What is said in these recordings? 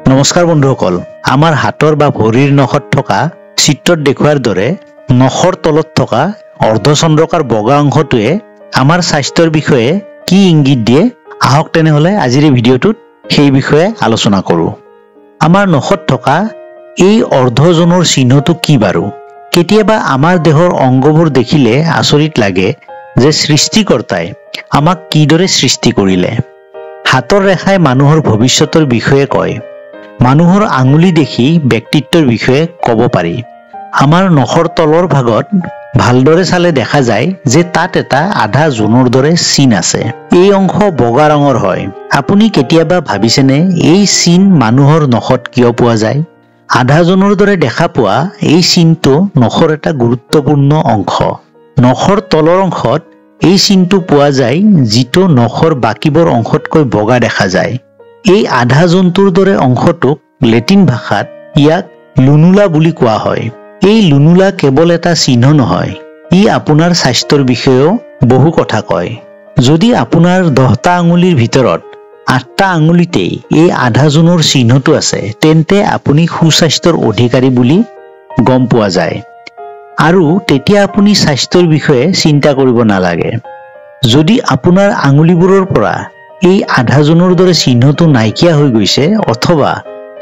নমস্কাৰ বন্ধুসকল, আমাৰ হাতৰ বা ভৰিৰ নখত থকা চিত্ৰত দেখুওৱাৰ দৰে নখৰ তলত থকা অৰ্ধচন্দ্ৰকাৰ বগা অংশটোৱে আমাৰ স্বাস্থ্যৰ বিষয়ে কি ইংগিত দিয়ে, আহক তেনেহ'লে আজিৰ এই ভিডিঅ'টোত সেই বিষয়ে আলোচনা কৰোঁ। আমাৰ নখত থকা এই অৰ্ধজোনৰ চিহ্নটো কি বাৰু? কেতিয়াবা আমাৰ দেহৰ অংগবোৰ দেখিলে আচৰিত লাগে যে সৃষ্টিকৰ্তাই আমাক কিদৰে সৃষ্টি কৰিলে। হাতৰ ৰেখাই মানুহৰ ভৱিষ্যতৰ বিষয়ে কয়। মানুহৰ আঙুলি দেখি ব্যক্তিত্বৰ বিষয়ে ক'ব পাৰি। আমাৰ নখৰ তলৰ ভাগত ভালদৰে চালে দেখা যায় যে তাত এটা আধা জোনৰ দৰে চিন আছে। এই অংশ বগা ৰঙৰ হয়। আপুনি কেতিয়াবা ভাবিছেনে এই চিন মানুহৰ নখত কিয় পোৱা যায়? আধা জোনৰ দৰে দেখা পোৱা এই চিনটো নখৰ এটা গুৰুত্বপূৰ্ণ অংশ। নখৰ তলৰ অংশত এই চিনটো পোৱা যায়, যিটো নখৰ বাকীবোৰ অংশতকৈ বগা দেখা যায়। এই আধা জন্তুৰ দৰে অংশটোক লেটিন ভাষাত ইয়াক লুনুলা বুলি কোৱা হয়। এই লুনুলা কেৱল এটা চিহ্ন নহয়, ই আপোনাৰ স্বাস্থ্যৰ বিষয়েও বহু কথা কয়। যদি আপোনাৰ 10টা আঙুলিৰ ভিতৰত 8টা আঙুলিতেই এই আধা জোনৰ চিহ্নটো আছে, তেন্তে আপুনি সুস্বাস্থ্যৰ অধিকাৰী বুলি গম পোৱা যায় আৰু তেতিয়া আপুনি স্বাস্থ্যৰ বিষয়ে চিন্তা কৰিব নালাগে। যদি আপোনাৰ আঙুলিবোৰৰ পৰা এই আধা জোনৰ দৰে চিহ্নটো নাইকিয়া হৈ গৈছে অথবা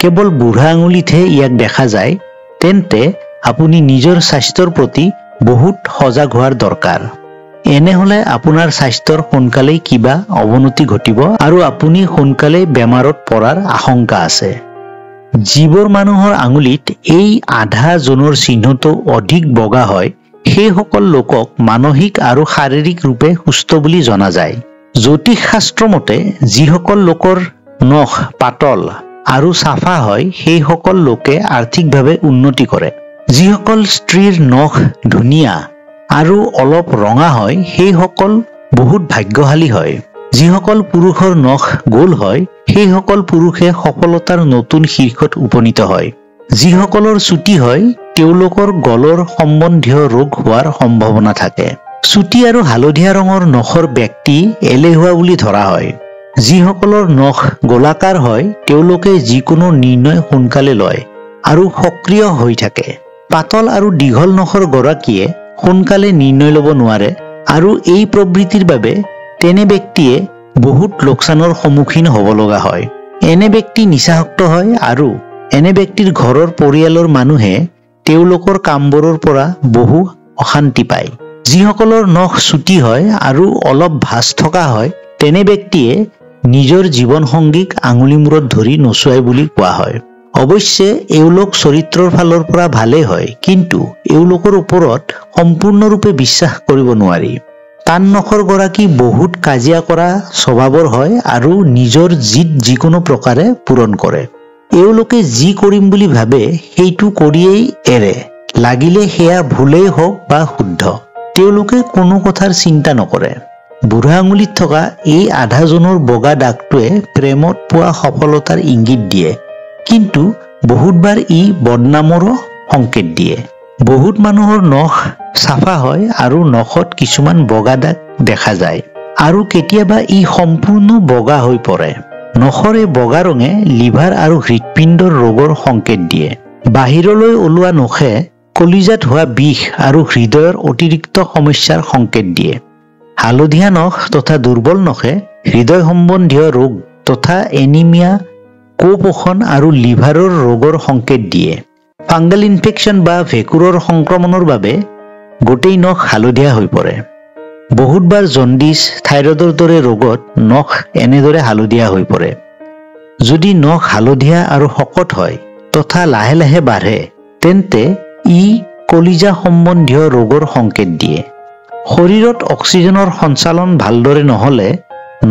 কেৱল বুঢ়া আঙুলিতহে ইয়াক দেখা যায়, তেন্তে আপুনি নিজৰ স্বাস্থ্যৰ প্ৰতি বহুত সজাগ হোৱাৰ দৰকাৰ। এনে হ'লে আপোনাৰ স্বাস্থ্যৰ সোনকালেই কিবা অৱনতি ঘটিব আৰু আপুনি সোনকালেই বেমাৰত পৰাৰ আশংকা আছে। যিবোৰ মানুহৰ আঙুলিত এই আধা জোনৰ চিহ্নটো অধিক বগা হয়, সেইসকল লোকক মানসিক আৰু শাৰীৰিক ৰূপে সুস্থ বুলি জনা যায়। জ্যোতিষ শাস্ত্ৰ মতে যিসকল লোকৰ নখ পাতল আৰু চাফা হয়, সেইসকল লোকে আৰ্থিকভাৱে উন্নতি কৰে। যিসকল স্ত্ৰীৰ নখ ধুনীয়া আৰু অলপ ৰঙা হয়, সেইসকল বহুত ভাগ্যশালী হয়। যিসকল পুৰুষৰ নখ গোল হয়, সেইসকল পুৰুষে সফলতাৰ নতুন শীৰ্ষত উপনীত হয়। যিসকলৰ চুটি হয়, তেওঁলোকৰ গলৰ সম্বন্ধীয় ৰোগ হোৱাৰ সম্ভাৱনা থাকে। চুটি আৰু হালধীয়া ৰঙৰ নখৰ ব্যক্তি এলেহুৱা বুলি ধৰা হয়। যিসকলৰ নখ গোলাকাৰ হয়, তেওঁলোকে যিকোনো নিৰ্ণয় সোনকালে লয় আৰু সক্ৰিয় হৈ থাকে। পাতল আৰু দীঘল নখৰ গৰাকীয়ে সোনকালে নিৰ্ণয় ল'ব নোৱাৰে আৰু এই প্ৰবৃত্তিৰ বাবে তেনে ব্যক্তিয়ে বহুত লোকচানৰ সন্মুখীন হ'ব লগা হয়। এনে ব্যক্তি নিচাসক্ত হয় আৰু এনে ব্যক্তিৰ ঘৰৰ পৰিয়ালৰ মানুহে তেওঁলোকৰ কামবোৰৰ পৰা বহু অশান্তি পায়। যিসকলৰ নখ চুটি হয় আৰু অলপ ভাঁজ থকা হয়, তেনে ব্যক্তিয়ে নিজৰ জীৱন সংগীক আঙুলি মূৰত ধৰি নচুৱায় বুলি কোৱা হয়। অৱশ্যে এওঁলোক চৰিত্ৰৰ ফালৰ পৰা ভালেই হয়, কিন্তু এওঁলোকৰ ওপৰত সম্পূৰ্ণৰূপে বিশ্বাস কৰিব নোৱাৰি। টান নখৰ গৰাকী বহুত কাজিয়া কৰা স্বভাৱৰ হয় আৰু নিজৰ জিদ যিকোনো প্ৰকাৰে পূৰণ কৰে। এওঁলোকে যি কৰিম বুলি ভাবে সেইটো কৰিয়েই এৰে, লাগিলে সেয়া ভুলেই হওক বা শুদ্ধ। তেওঁলোকে কোনো কথাৰ চিন্তা নকৰে। বুঢ়া আঙুলিত থকা এই আধা জোনৰ বগা দাগটোৱে প্ৰেমত পোৱা সফলতাৰ ইংগিত দিয়ে, কিন্তু বহুতবাৰ ই বদনামৰো সংকেত দিয়ে। বহুত মানুহৰ নখ চাফা হয় আৰু নখত কিছুমান বগা দাগ দেখা যায় আৰু কেতিয়াবা ই সম্পূৰ্ণ বগা হৈ পৰে। নখৰ এই বগা ৰঙে লিভাৰ আৰু হৃদপিণ্ডৰ ৰোগৰ সংকেত দিয়ে। বাহিৰলৈ ওলোৱা নখে কলিজাত হোৱা বিষ আৰু হৃদয়ৰ অতিৰিক্ত সমস্যাৰ সংকেত দিয়ে। হালধীয়া নখ তথা দুৰ্বল নখে হৃদয় সম্বন্ধীয় ৰোগ তথা এনিমিয়া, কুপোষণ আৰু লিভাৰৰ ৰোগৰ সংকেত দিয়ে। ফাংগাল ইনফেকশ্যন বা ভেঁকুৰৰ সংক্ৰমণৰ বাবে গোটেই নখ হালধীয়া হৈ পৰে। বহুতবাৰ জণ্ডিছ, থাইৰয়ডৰ দৰে ৰোগত নখ এনেদৰে হালধীয়া হৈ পৰে। যদি নখ হালধীয়া আৰু শকত হয় তথা লাহে লাহে বাঢ়ে, তেন্তে ই কলিজা সম্বন্ধীয় ৰোগৰ সংকেত দিয়ে। শৰীৰত অক্সিজেনৰ সঞ্চালন ভালদৰে নহ'লে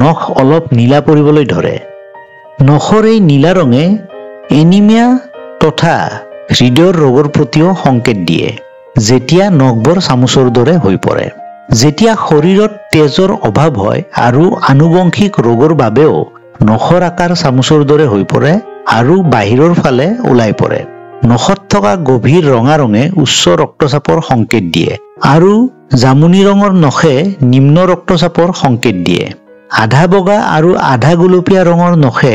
নখ অলপ নীলা পৰিবলৈ ধৰে। নখৰ এই নীলা ৰঙে এনিমিয়া তথা হৃদয়ৰ ৰোগৰ প্ৰতিও সংকেত দিয়ে, যেতিয়া নখবোৰ চামুচৰ দৰে হৈ পৰে। যেতিয়া শৰীৰত তেজৰ অভাৱ হয় আৰু আনুবংশিক ৰোগৰ বাবেও নখৰ আকাৰ চামুচৰ দৰে হৈ পৰে আৰু বাহিৰৰ ফালে ওলাই পৰে। নখত থকা গভীৰ ৰঙা ৰঙে উচ্চ ৰক্তচাপৰ সংকেত দিয়ে আৰু জামুনি ৰঙৰ নখে নিম্ন ৰক্তচাপৰ সংকেত দিয়ে। আধা বগা আৰু আধা গুলপীয়া ৰঙৰ নখে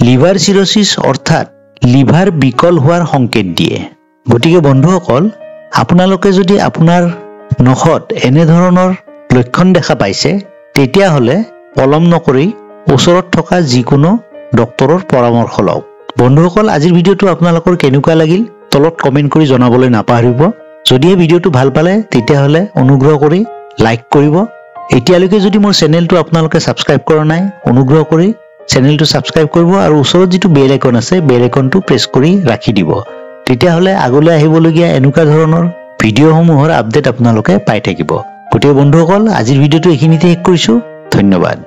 লিভাৰ চিৰ'ছিছ অৰ্থাৎ লিভাৰ বিকল হোৱাৰ সংকেত দিয়ে। গতিকে বন্ধুসকল, আপোনালোকে যদি আপোনাৰ নখত এনেধৰণৰ লক্ষণ দেখা পাইছে, তেতিয়াহ'লে পলম নকৰি ওচৰত থকা যিকোনো ডক্তৰৰ পৰামৰ্শ লওক। বন্ধুসকল, আজিৰ ভিডিঅ'টো আপোনালোকৰ কেনেকুৱা লাগিল তলত কমেণ্ট কৰি জনাবলৈ নাপাহৰিব। যদিহে ভিডিঅ'টো ভাল পালে তেতিয়াহ'লে অনুগ্ৰহ কৰি লাইক কৰিব। এতিয়ালৈকে যদি মোৰ চেনেলটো আপোনালোকে ছাবস্ক্ৰাইব কৰা নাই, অনুগ্ৰহ কৰি চেনেলটো ছাবস্ক্ৰাইব কৰিব আৰু ওচৰত যিটো বেল আইকন আছে, বেল আইকনটো প্ৰেছ কৰি ৰাখি দিব। তেতিয়াহ'লে আগলৈ আহিবলগীয়া এনেকুৱা ধৰণৰ ভিডিঅ'সমূহৰ আপডেট আপোনালোকে পাই থাকিব। গতিকে বন্ধুসকল, আজিৰ ভিডিঅ'টো এইখিনিতে শেষ কৰিছোঁ। ধন্যবাদ।